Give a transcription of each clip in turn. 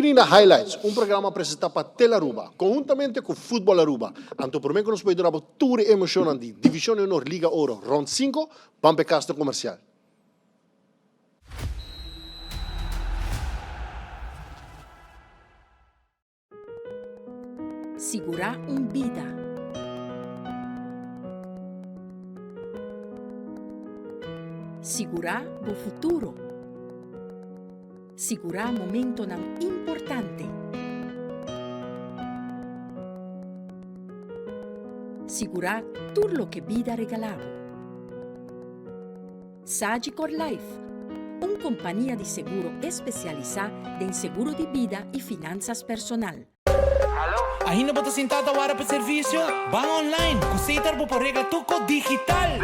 bini na Highlights, un programa presenta pa Telaruba, conhuntamente cu Futbol Aruba. Anto prome cu nos por duna bo tur e emocionnan di Division di Honor Liga Oro Rond 5, ban p'e casto comercial. Sigurá un bida. Sigurá bo futuro. Sigurá momentonan importante. Sigurá tur loke bida regalá bo. Sagicor Life, un kompania di seguro espesialisá den seguro di bida i finansas personal. Ainda bo ta sintá ta wara pa servisio? Ban online! Ku Setar bo por regla tur kos digital!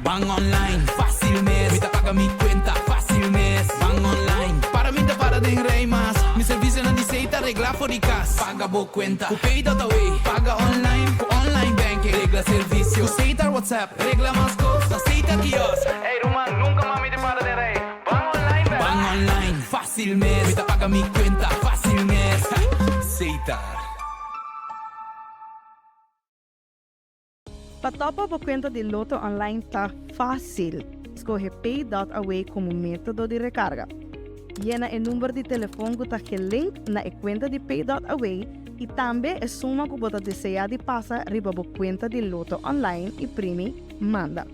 Ban online, fásil mes! Mi ta paga mi kuenta, fásil mes! Ban online, para mi ta para den rei mas! Mi servisionan di Setar reglá for di kas! Paga bo kuenta ku Pay.away! Paga online ku online banking! Regla servisio ku Setar WhatsApp! Regla mas kos na Seita Kiosk. Ey ruman, nunka mas mi ta para den rei. Ban online bek. Ban online, fácil mes. Mi ta paga mi kuenta, fácil mes. Setar. Pa topa bo kuenta di Lotto Online ta fácil. Skohe Pay dot Away komo método di rekarga. Yena e number di telefon ku ta gelink na e kuenta di Pay dot Away i tambe e suma ku bo ta deseá di pasa riba bo kuenta di Lotto Online i primi Manda.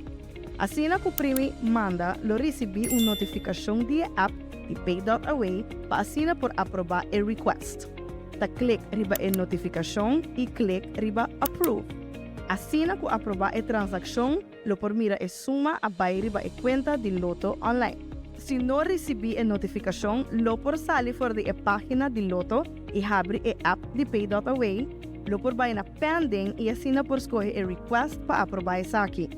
Asina ku primi Manda lo risibí un notifikashon di e app di Pay dot Away pa asina por aprobá e request. Ta klik riba e notifikashon i klik riba Approve. Asina ku aprobá e transakshon lo por mira e suma a bai riba e kuenta di Lotto Online. Si no risibí e notifikashon, lo por sali for di e página di Lotto i habri e app di Pay dot Away, lo por bai na Pending i asina por skohe e request pa aprobá esaki.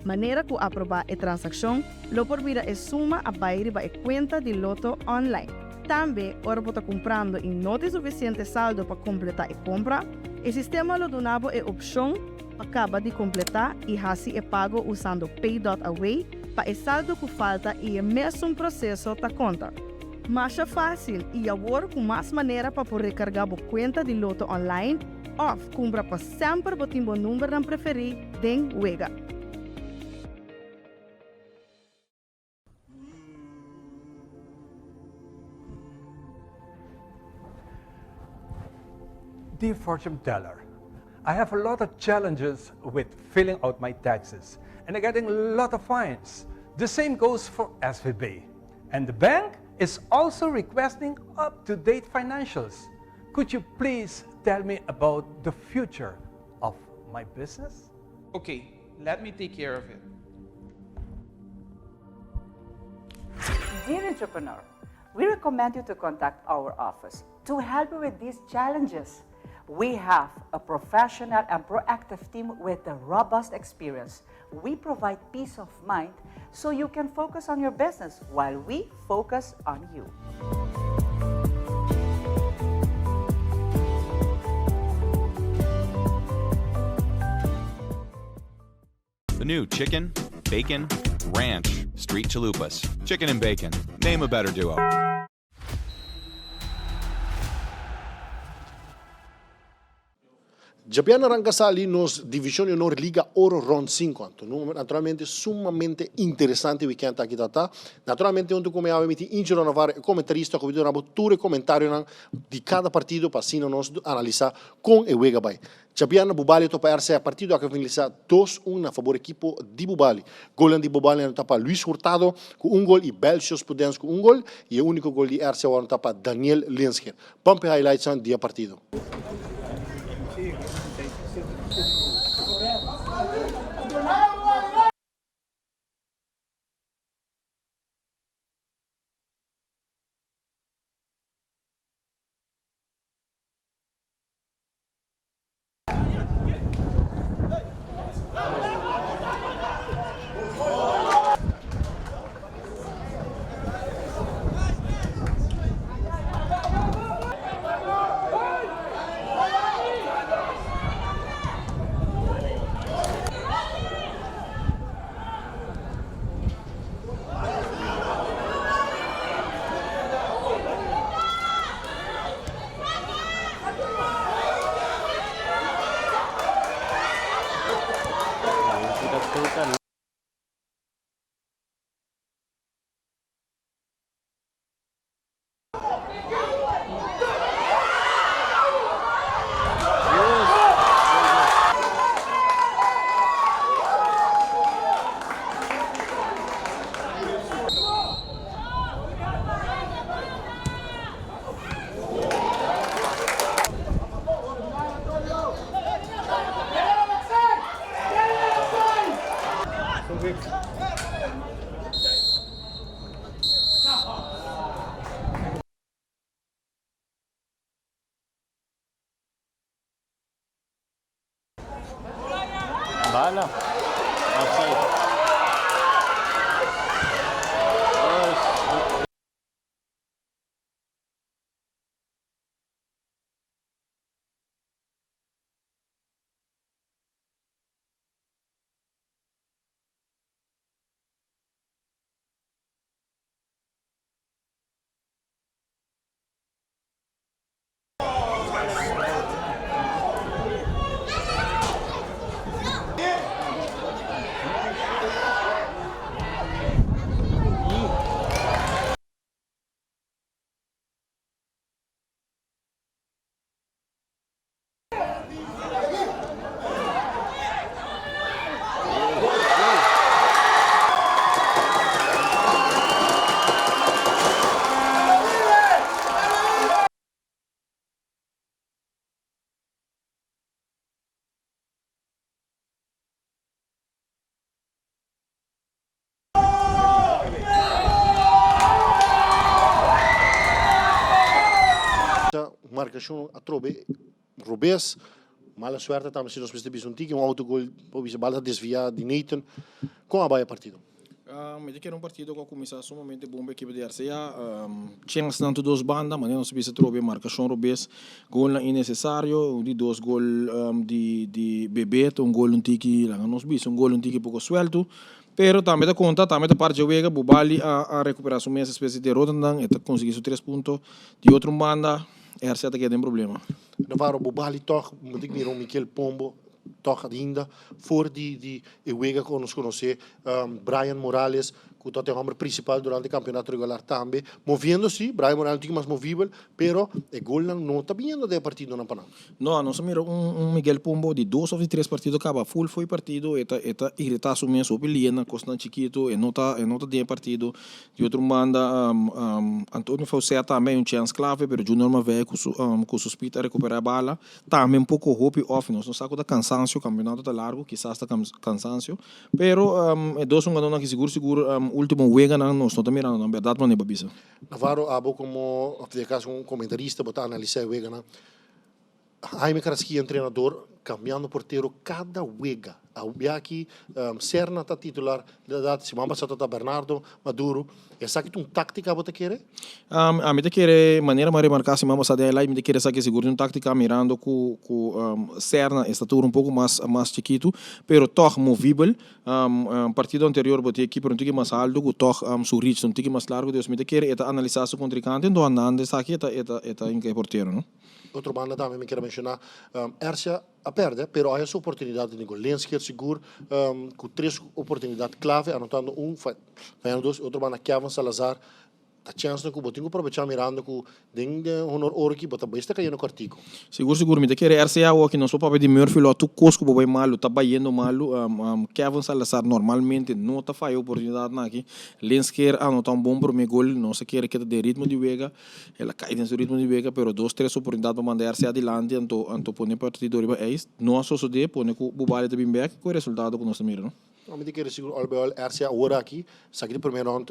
Manera ku aprobá e transakshon, lo por mira e suma a bai riba e kuenta di Lotto Online. Tambe, ora bo ta kumprando i no tin sufisiente saldo pa kompletá e kompra, e sistema lo duna bo e opshon Pa kaba di kompletá i hasi e pago usando Pay dot Away pa e saldo ku falta i e mesun proseso ta konta. Masha fásil i awor ku mas manera pa por rekargá bo kuenta di Lotto online òf kumpra pa semper bo tin bo numbernan preferí den wega. Dear fortune teller, I have a lot of challenges with filling out my taxes and I'm getting a lot of fines. The same goes for SVB. And the bank is also requesting up-to-date financials. Could you please tell me about the future of my business? Okay, let me take care of it. Dear entrepreneur, we recommend you to contact our office to help you with these challenges. We have a professional and proactive team with a robust experience. We provide peace of mind so you can focus on your business while we focus on you. The new chicken, bacon, ranch, street chalupas. Chicken and bacon. Name a better duo. Djabièrnè ranka sali nos Divishon di Honor Liga Oro Rond 5. Anto naturalmente sumamente interesante weekend aki ta ta. Naturalmente huntu ku mi awe mi tin Ingelo Navarro e komentarista ku mi duna bo tur e komentarionan di kada partido pa asina nos analisa kon e wega bai. Djabièrnè Bubali a topa RCA partido aki a finalisa dos un na fabor ekipo di Bubali. Golnan di Bubali a anota pa Luis Hurtado ku un gol i Belcius Pudens ku un gol i e uniko gol di RCA a anota pa Daniel Linscher. Pump e highlightsnan di e partido. Bala. Offside. Ta marcacion atrobe robes. Mala suerte tambe si nos mester bisa un tiki un autogol por bisa bal ta desvia di Nathan. Con a bay e partido? Mi ta kere un partido cu a cuminsa sumamente bon pa ekipo di RCA. Chensnan tur dos banda, manera nos a bisa atrobe marcacion robes, golnan innecesario. Un di dos gol di di Bebe ta un gol un tiki, laga nos bisa un gol un tiki poco suelto. Pero tambe ta conta, tambe ta parti dje wega, Bubali a a recupera su mes despues di derotanan, e ta consigui su tres punto. Di otro un banda, RCA ta keda den problema. Navarro, Bubali tog, bo tin mira un Mikel Pombo tog ainda for di di e wega cu nos conoce, Brian Morales cu ta e homber principal durante e campeonato regular tambe, moviendo si, Brian Morales un tiki mas movibel, pero e golnan no ta biniendo den e partidonan pa nan. No, nos a mira un un Miguel Pombo di dos of di tres partido caba full fo'i partido, e ta e ta irita su mes hopi lia na cosnan chikito, e no ta e no ta den e partido. Di otro banda Antonio Faucet tambe hay un chens clave pero Junior Mavey cu su cu su speed a recupera e bala. Tambe un poco hopi off, nos no sa cu ta cansancio, campeonato ta largo, kisas ta cansancio. Pero e dos hungadornan aki sigur sigur ultimo weganan nos no ta mirando nan berdad manera bo a bisa. Navarro, abo como of den e caso un comentarista bo ta analisa e weganan. Jaime Carrasquilla entrenador cambiando portero cada wega. Awor aki Serna ta titular la siman pasa ta Bernardo Maduro. Esaki ta un tactica bo ta kere? Ami ta kere manera mi a remarca siman pasa den highlight mi ta kere esaki sigur ta un tactica mirando cu cu Serna estatura un poco mas mas chikito pero tog movibel. Partido anterior bo tin e keeper un tiki mas alto cu tog su reach ta un tiki mas largo dus mi ta kere e ta analisa su contrincante enton andando esaki e ta e ta e ta hinca e portero no. Otro banda tambe mi kier a menciona, Ercia a perde, pero a haya su oportunidad di gol. Lenskier sigur cu tres oportunidad clave, anotando un, fayando dos. Otro banda Kevin Salazar ta chensnan cu bo tin cu probecha mirando cu den den honor oro aki bo ta bay sta cayendo cortico. Sigur sigur mi ta kere RCA awor aki nos por papia di Murphy Law tur cos cu bo bay malu ta bayendo malu Kevin Salazar normalmente no ta faya oportunidadnan aki Lenskier a anota un bon prome gol nos a kere keda den ritmo di wega. El a kai den su ritmo di wega, pero dos tres oportunidat pa manda RCA dilanti anto anto pone partido riba ijs. No a sosode, pone ku Bubali ta bin bek ku e resultado ku nos ta mira no. No, mi ta kere sigur al bij al RCA awor aki, esaki ta primer rond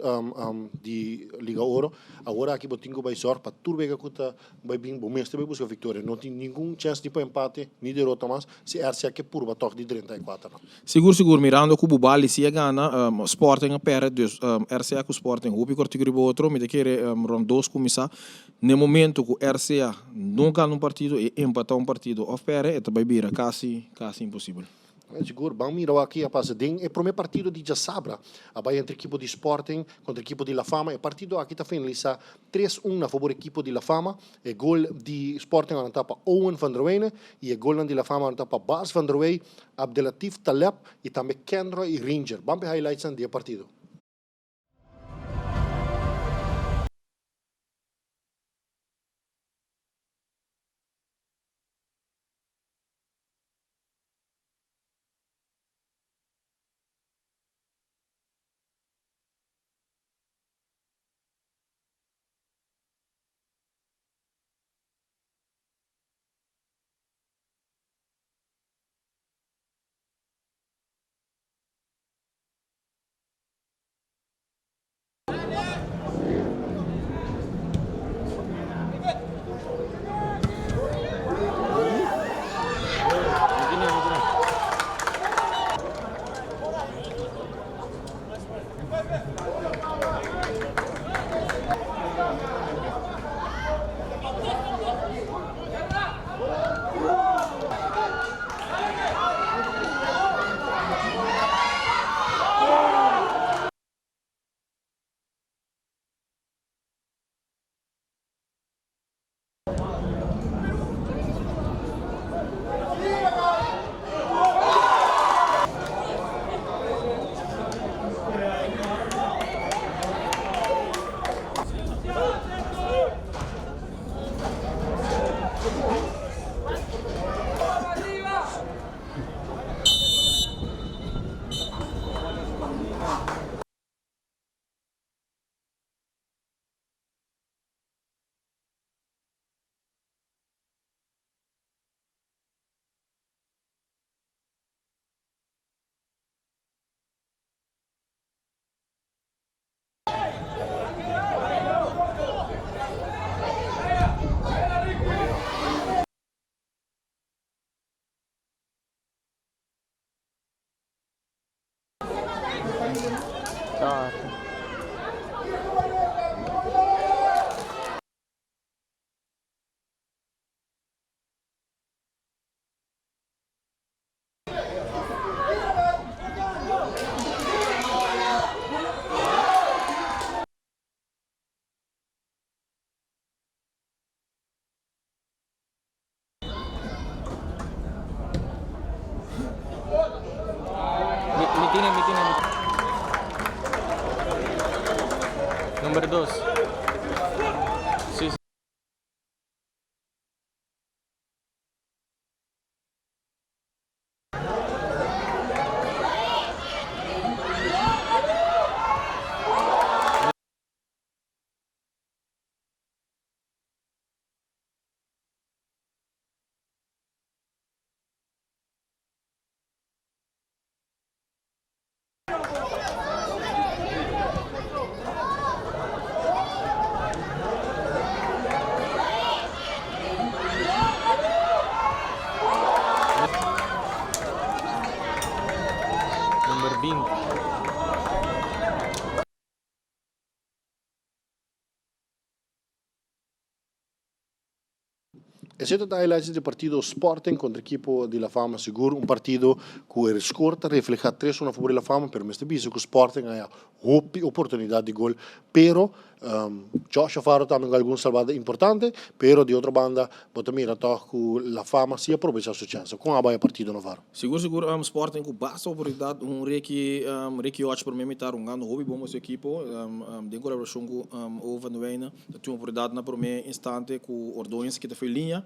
di Liga Oro, awor aki bo tin ku bai zorg pa tur wega ku ta bai bin bo mester bai buska viktoria. No tin ningun chèns ni pa empate ni derota mas si RCA ke purba tòg di drenta e kuaternan. Sigur sigur mirando ku Bubali si a gana, Sporting a perde, dus RCA ku Sporting hopi kortiku riba otro, mi ta kere rond dos kuminsá. Na e momento ku RCA no gana un partido, e empatá un partido òf perde, e ta bai bira kasi kasi imposibel. Sigur, ban mira wak a pasa den e prome partido di djasabra a bai entre ekipo di Sporting kontra ekipo di La Fama. E partido aki ta finalisá tres un na fabor ekipo di La Fama. E gol di Sporting a anotá pa Owen van der Weyne i e golnan di La Fama a anotá pa Bas van der Wey, Abdelatif Taleb i tambe Kenroy Ranger. Ban p'e highlightsnan di e partido. Mi, mi tiene, mi tiene. Mi... Number dos. Sí, sí. Number 20. Esei ta highlights di partido Sporting contra equipo di La Fama. Sigur un partido cu e score ta refleha tres uno a favor di La Fama, pero mester bisa cu Sporting haya hopi oportunidad di gol. Pero Joshua Faro tambe cu algun salbada importante, pero di otro banda bo ta mira tog cu La Fama si a probecha su chance. Con a bay e partido no Faro? Sigur sigur Sporting cu basta oportunidad un Ricky Ricky Hodge prome mitar hungando hopi bon pa su equipo den colaboracion cu Owen van der Wijne. Ta tin oportunidat na promé instante ku Ordóñez kita fo'i liña.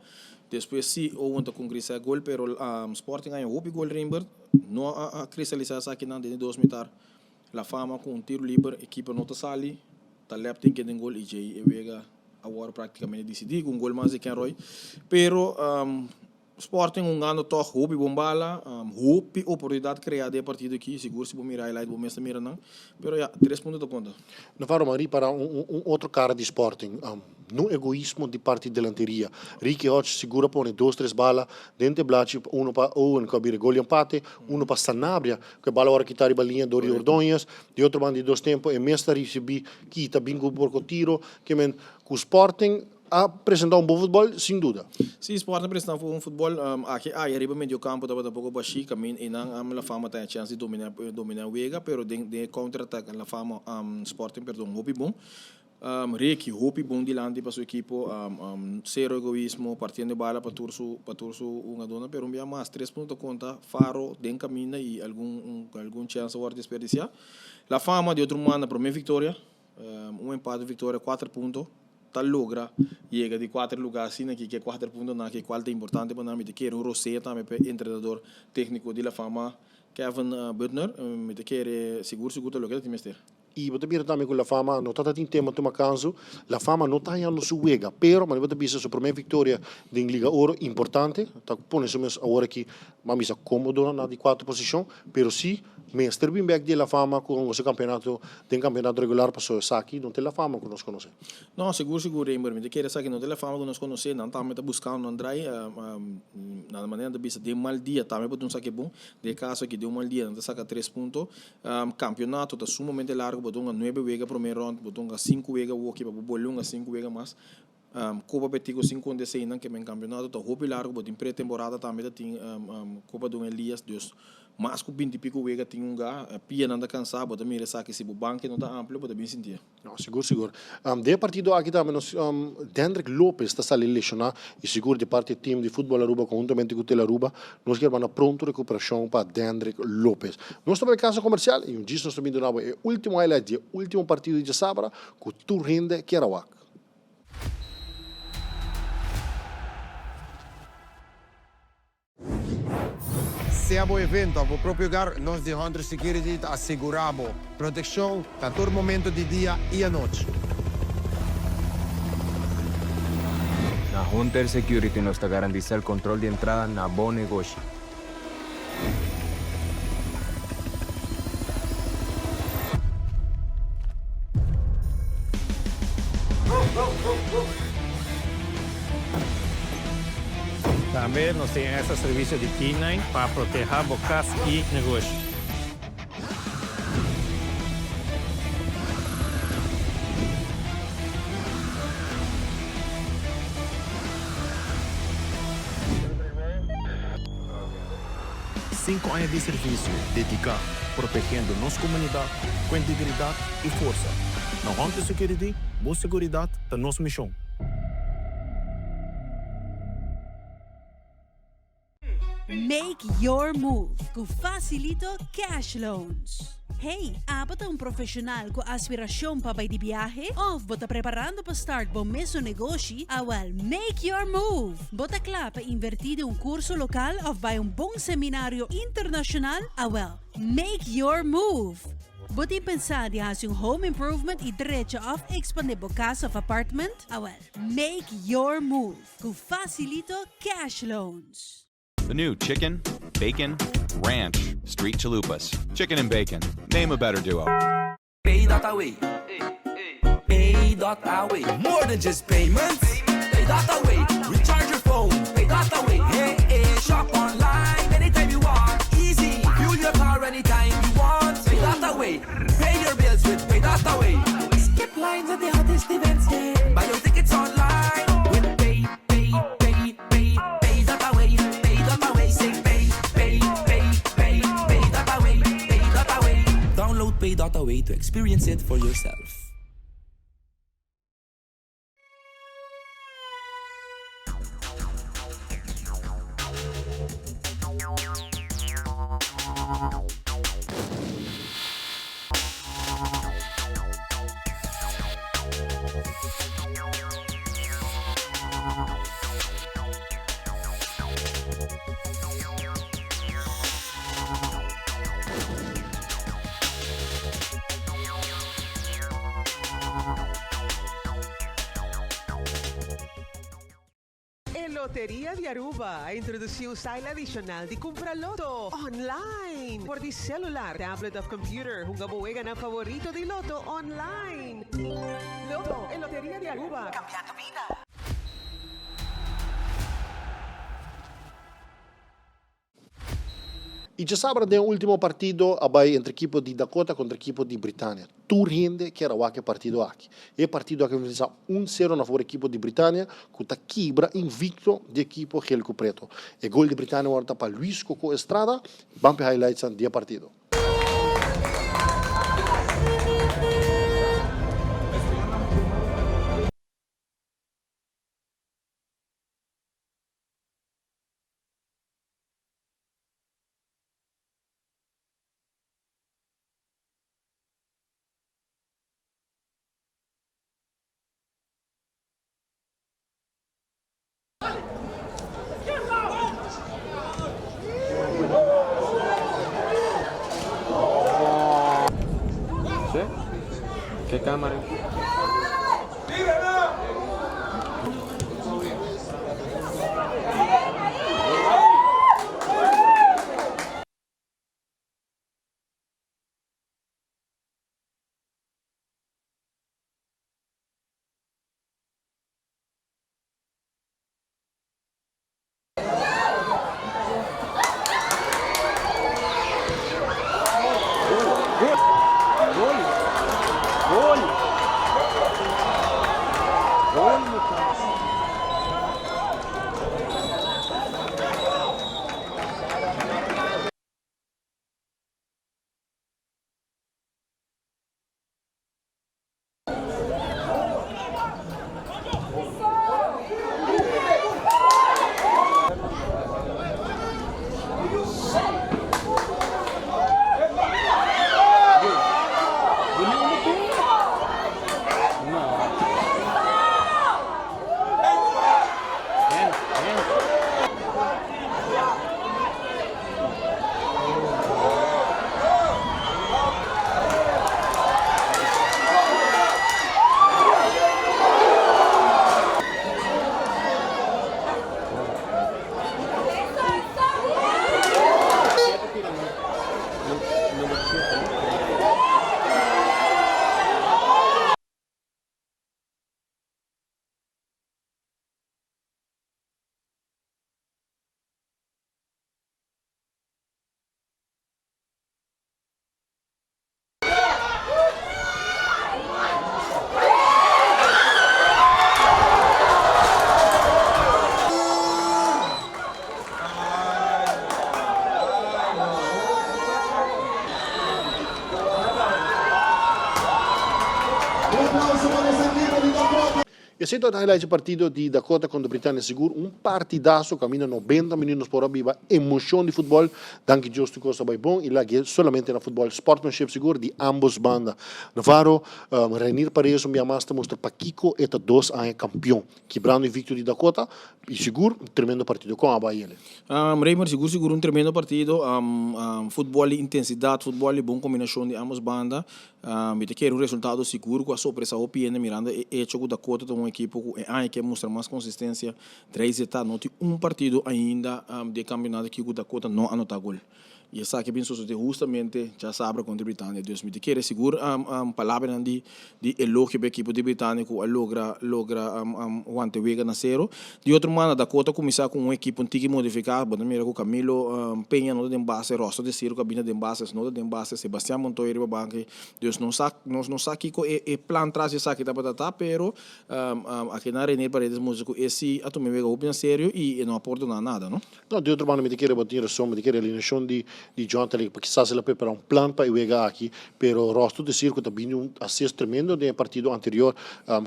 Despues sí Owen ta konkrisá e gol, pero Sporting a haña hopi gol Rembert no a kristalisá esakinan den e dos mitar. La Fama ku un tiro liber e kiper no ta sali, Taleb tin keda den gol i djei e wega a wòrdu praktikamente disidí ku un gol mas di Kenroy. Pero Sporting hungando tòg hopi bon bala, hopi oportunidat kreá den e partido aki, sigur si bo mira highlight bo mes ta mira nan, pero ya, tres punto ta konta. Navarro Marie para un otro kara di Sporting, no egoismo di parti delanteria. Ricky Hodge sigur a pone dos tres bala den te blachi, uno pa Owen ku a bira e gol di empate, uno pa Sanabria ku e bala ora kita riba liña dor di Ordóñez, di otro banda di dos tempo e mes ta risibi kita bin ku porko tiro, ke men ku Sporting A presenta un bon futbol, sin duda. Sí, Sport a presenta un bon futbol. Aki aya riba mediocampo tabata poco bashí, caminda einan La Fama ta e chance di domina domina wega, pero den den e counter attack La Fama Sporting perdon hopi bon. Ricky hopi bon dilanti pa su ekipo, cero egoismo, partiendo e bala pa tur su pa tur su hungadónan, pero un bia mas tres punto ta conta, Faro den caminda y algun algun chance a wòrdu desperdiciá. La Fama di otro banda prome victoria. Un empate victoria cuater punto ta logra yega di cuater lugar asina aki ke cuater puntonan aki cual ta importante pa nan mi ta kere un rosea tambe pa e entrenador tecnico di La Fama Kevin Buttner mi ta kere sigur sigur ta loke ta tin mester. Y bo ta mira tambe cu La Fama no ta tin tema tuma canso, La Fama no ta hañando su wega pero manera bo ta bisa su prome victoria den Liga Oro importante ta pone su mes awor aki bo a bisa comodo na di cuater posicion pero si Mester bin bek di e La Fama cu nos campeonato den campeonato regular pasobra esaki no ta e La Fama cu nos conoce. No, sigur sigur Reinber, mi ta kere esaki no ta e La Fama cu nos conoce, nan tambe ta buscando nan draai, na manera nan ta bisa den mal dia tambe por ta un sake bon, den e caso aki den un mal dia nan ta saca tres punto, campeonato ta sumamente largo, bo ta hunga nuebe wega prome rond, bo ta hunga cinco wega awoki pa bo bolbe hunga cinco wega mas, Copa Betico sin conta eseinan ke men campeonato ta hopi largo bo tin pretemporada tambe ta tin Copa Don Elias dus mas cu binti pico wega tin un ga pianan ta cansa bo ta mira esaki si bo banki no ta amplio bo ta bin sintié. No, sigur sigur. Den e partido aki tambe nos Dendrick Lopez ta sali lesiona y sigur di parti e team di Futbol Aruba conhuntamente cu Tele Aruba nos kier manda pronto recuperacion pa Dendrick Lopez. Nos ta bai casa comercial y un djis nos ta bin duna bo e ultimo highlight di e ultimo partido di djasabra cu tur hende kier a wak. Sea bo evento of bo propio hogar, nos di Hunter Security ta asegura bo proteccion na tur momento di dia y anochi. Na Hunter Security nos ta garantisa el control di entrada na bo negoshi. Tambe nos tin extra servicio di K-nine pa proteha bo cas y negoshi. 35 aña di servisio dediká protegiendo nos komunidat ku integridat i forsa. Na Hunter Security, bo seguridat ta nos mishon. Make your move ku Facilito Cash Loans. Hey, abo ta un profesional ku aspirashon pa bai di biahe? Of bo ta preparando pa start bo mesun negoshi? Awel, make your move! Bo ta kla pa invertí den un kurso lokal of bai un bon seminario internashonal? Awel, make your move! Bo tin pensá di hasi un home improvement i drecha of ekspandé bo kas of apartment? Awel, make your move! Ku Facilito Cash Loans. The new chicken, bacon, ranch, street chalupas. Chicken and bacon. Name a better duo. Pay.away. Pay.away. More than just payments. Pay.away. Recharge your phone. Pay.away. Hey, hey. Shop online anytime you want. Easy. Fuel your car anytime you want. Pay.away. Pay your bills with Pay.away. Skip lines at the hottest events. Yeah. Buy your tickets online with Pay, Pay, Pay, Pay, Pay.away. Pay.away. Say Pay, Pay, Pay, Pay, Pay.away. Pay.away. Download Pay.away to experience it for yourself. E Loteria di Aruba a introduci un style adicional di cumpra loto online! For di celular, tablet of computer, hunga bo weganan favorito di loto online! Lotto, e Loteria di Aruba, cambiando bida! I djasabra den ultimo partido a bai entre ekipo di Dakota kontra ekipo di Britania. Tur hende kier a wak e partido aki. E partido aki a finalisá un sero na favor ekipo di Britania ku ta kibra invicto di ekipo gel ku preto. E gol di Britania wòrdu ta pa Luis Coco Estrada. Ban p'e highlightsnan di e partido. Sí? Ke cámara? Esei ta highlights e partido di Dakota kontra Britania sigur un partidaso kaminda 90 minuut nos por a biba emocion di futbol. Danki Dios tur kos a bai bon i lag'e solamente na futbol sportsmanship sigur di ambos banda. Navarro, Reinier Paredes un bia mas ta mustra pakiko e ta dos aña kampion. Kibrando invicto di Dakota y sigur un tremendo partido. Con a bay ele? Raymer, sigur sigur un tremendo partido. Futbol di intensidad, futbol di bon combinacion di ambos banda. Mi ta kere un resultado sigur cu a sorpresa hopi hende mirando e hecho cu Dakota ta un ekipo cu e aña ke mustra mas consistencia. Dreizetá no tin un partido ainda di e campeonato aki cu Dakota no anota gol. I esaki a bin sosodé hustamente djasabra kontra Britania. Dus mi ta kere sigur palabranan di di elogio pa e ekipo di Britania ku a logra logra wanta e wega na sero. Di otro manda Dakota a kuminsá ku un ekipo un tiki modifiká. Bo ta mira ku Camilo Peña no ta den base, Rosto Desiro ku a bini den base no ta den base, Sebastian Montoya riba banki. Dus nos sa nos no sa kiko e e plan tras di esaki tabata ta pero akinan Rene Paredes mustra ku e si a tuma e wega hopi na serio i e no a pordoná nada no. No, di otro banda mi ta kere bo tin rason, mi ta kere alineacion di di John ta pa kisas el a prepara un plan pa e wega aki, pero Ross tur decir cu ta bini un assist tremendo den e partido anterior,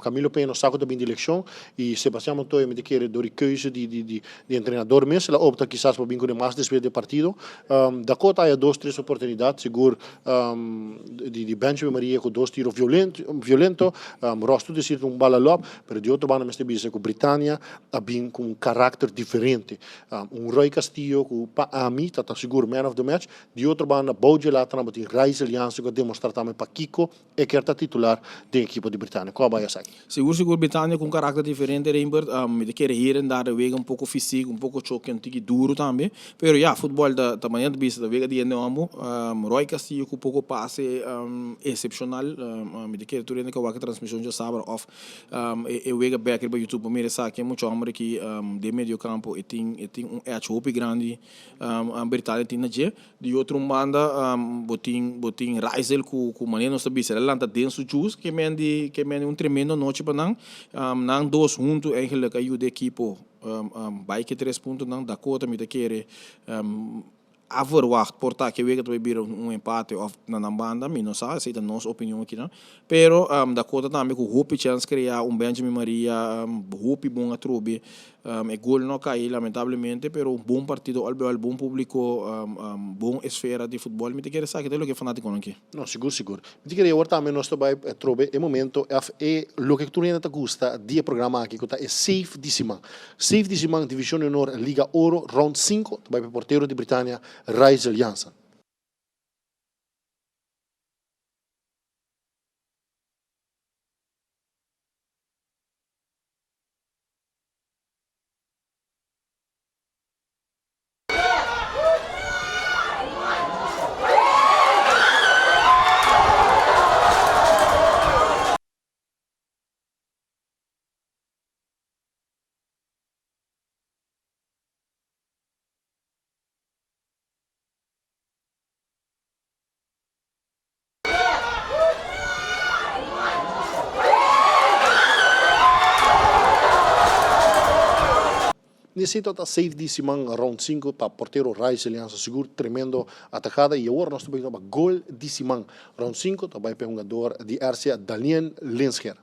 Camilo Peña no sa cu ta bini di leccion y Sebastian Montoya mi ta kere door di keuze di di di di entrenador mes el a opta kisas pa bin cune mas despues di e partido. Dakota haya dos tres oportunidad sigur di di Benjamin Maria cu dos tiro violento violento, Ross tur decir ta un bala lop, pero di otro banda mester bisa cu Britania a bin ku un karakter diferente. Un Roy Castillo ku pa ami ta ta sigur man of the match. Di otro banda bou dje laternan bo tin Raizel Jansen ku a demostra tambe pakiko e kier ta titular den ekipo di Britania. Ku a bai esaki? Sigur sigur Britania ku un karakter diferente Reinbert. Mi ta kere hier en daar de wega un poko fisik, un poko choke, un tiki duru tambe. Pero ya, futbol ta ta manera ta bisa ta wega di hende homber. Roy Castillo ku poko pase esepshonal. Mi ta kere tur hende ku a wak e transmishon djasabra of E wega bek riba YouTube bo mira esaki e mucha homber aki den medio campo e tin e tin un edge hopi grandi Britania tin na dje. Di otro un banda bo tin bo tin Raizel ku ku manera nos ta bisa el a lanta den su juice ke men di ke men di un tremendo anochi pa nan. Nan dos huntu eigenlijk a yuda e ekipo bai ke tres puntonan. Dakota mi ta kere A verwacht por ta ke wega ta bay bira un empate of na nan banda, mi no sa, esey ta nos opinion aki nan. Pero Dakota tambe ku hopi chèns krea, un Benjamin Maria hopi bon atrobe. E gol no a kai lamentablemente, pero un bon partido al bij al, bon publico, bon esfera di futbol. Mi ta kere esaki ta loke e fanaticonan ke. No, sigur sigur. Mi ta kere awor tambe nos ta bay atrobe e momento of e loke tur hende ta gusta di e programa aki ku ta e Safe di siman. Safe di siman Division di Honor Liga Oro Round 5 ta bai pa e portero di Britania Raizel Jansen. Nesito ta safe di siman round 5 pa portero Raizel Jansen sigur tremendo atajada y awor nos ta bay pa gol di siman round 5 ta bay pa e hungador di RCA Daniel Lensger.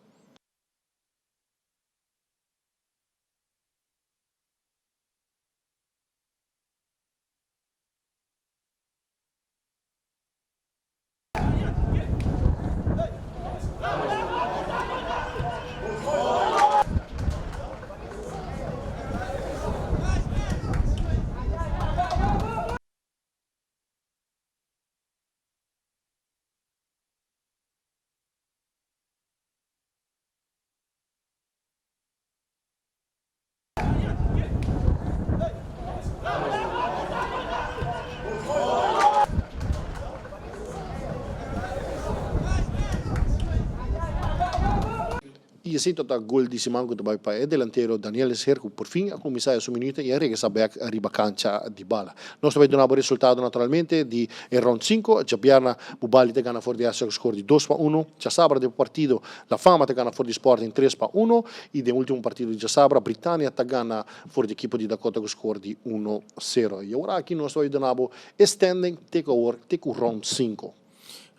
Y esey ta ta gol di siman cu ta bay pa e delantero Daniel Esher cu por fin a cuminsa e su minuto y a regresa bek riba cancha di bala. Nos ta bay duna bo resultado naturalmente di e round 5. Djabièrna Bubali ta gana for di Ajax cu score di 2-1. Djasabra den partido La Fama ta gana for di Sporting 3-1 y den ultimo partido di djasabra Britania ta gana for di ekipo di Dakota cu score di 1-0. Y awor aki nos ta bay duna bo e standing te cu awor te cu round 5.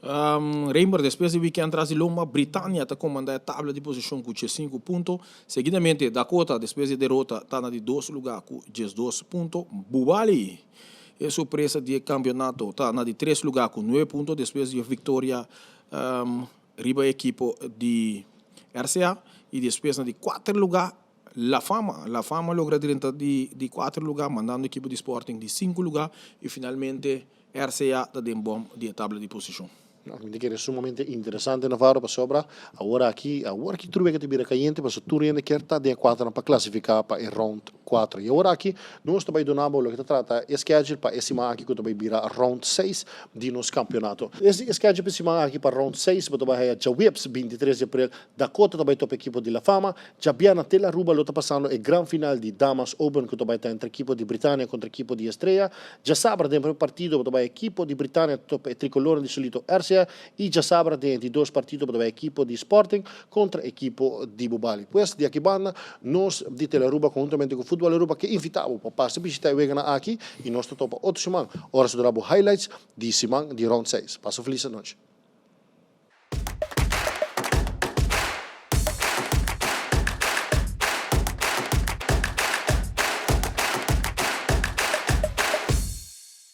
Reinber, despues di weekend tras di lomba, Britannia ta komandá e tabla di posishon ku diesinku punto. Seguidamente, Dakota, despues di e derota, ta na di dos lugá ku 12 punto. Bubali, e sorpresa di e kampionato, ta na di tres lugá ku nuebe punto despues di e viktoria riba e ekipo di RCA. I despues na di kuater lugá, La Fama. La Fama logra drenta di di kuater lugá, mandando ekipo di Sporting di sinku lugá i finalmente RCA ta den bom di e tabla di posishon. Mi ta kere sumamente interesante, Navarro, pasobra awor aki, awor aki tur wega ta bira kayente pasobra tur hende kier ta den e kuaternan pa klasifiká pa e round kuater. I awor aki nos ta bai duna bo loke ta trata e schedule pa e siman aki ku ta bai bira round seis di nos kampionato. E schedule pa e siman aki pa round seis bo ta bai haya djaweps 23 di aprel Dakota ta bai topa ekipo di La Fama, djabièrnè Tele Aruba lo ta pasando e gran final di Damas Open ku ta bai ta entre ekipo di Britania kontra ekipo di Estrella. Djasabra den prome partido bo ta bai ekipo di Britania ta topa e tricolornan di Solito RCA i djasabra den e di dos partido bo ta bai ekipo di Sporting kontra ekipo di Bubali. Pues di aki banda nos di Tele Aruba konhuntamente ku Futbol Aruba ke invita bo pa pasa bishita e weganan aki i nos ta topa otro siman ora su dura bo highlights di siman di round seis. Pasa un felis anochi.